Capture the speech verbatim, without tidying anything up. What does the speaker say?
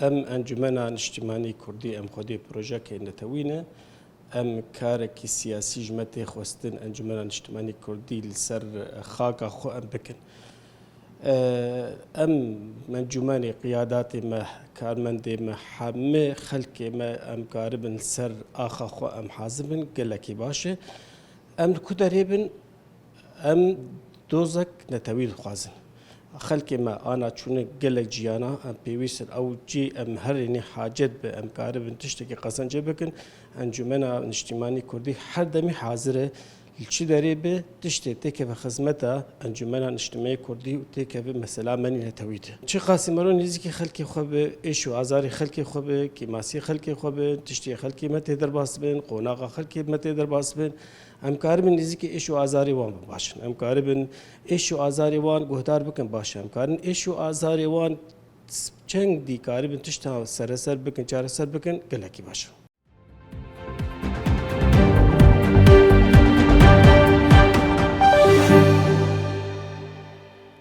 Em Encûmena Niştimanî Kurdî, em xwedî projekê netewî ne. Em karekî siyasî ji me tê xwestin, Encûmena Niştimanî Kurdî li ser xaka xwe em bikin. Em encûmenê, qiyadatê me, karmendê me, hemî xelkê me, em karibin li ser axa xwe em hazir bin, gelekî baş e. Em li ku derê bin, em dozek netewî dixwazin. Xelkê me ana çûne gelek ciyana, em pêwîst in ew cî em herênî hacet be, em karibin tiştekî qezencê bikin. Encûmena Niştimanî Kurdî her demî hazir e. Li çi derê be, tiştê têkeve xizmeta Encûmena Niştimanî Kurdî û têkeve mesela menî netewî de. Çiqasî mero nêzîkî xelkê xwe be, êş û azarê xelkê xwe be, kêmasî xelkê xwe be, tiştê xelkê me tê derbas bin, qonaxa xelkê me tê derbas bin, em karibin nêzîkî êş û azarê wan bin baş in. Em karibin êş û azarê wan guhdar bikin baş e. Em karin êş û azarê wan çendî karibin tişta sereser bikin, çareser bikin, gelekî baş e.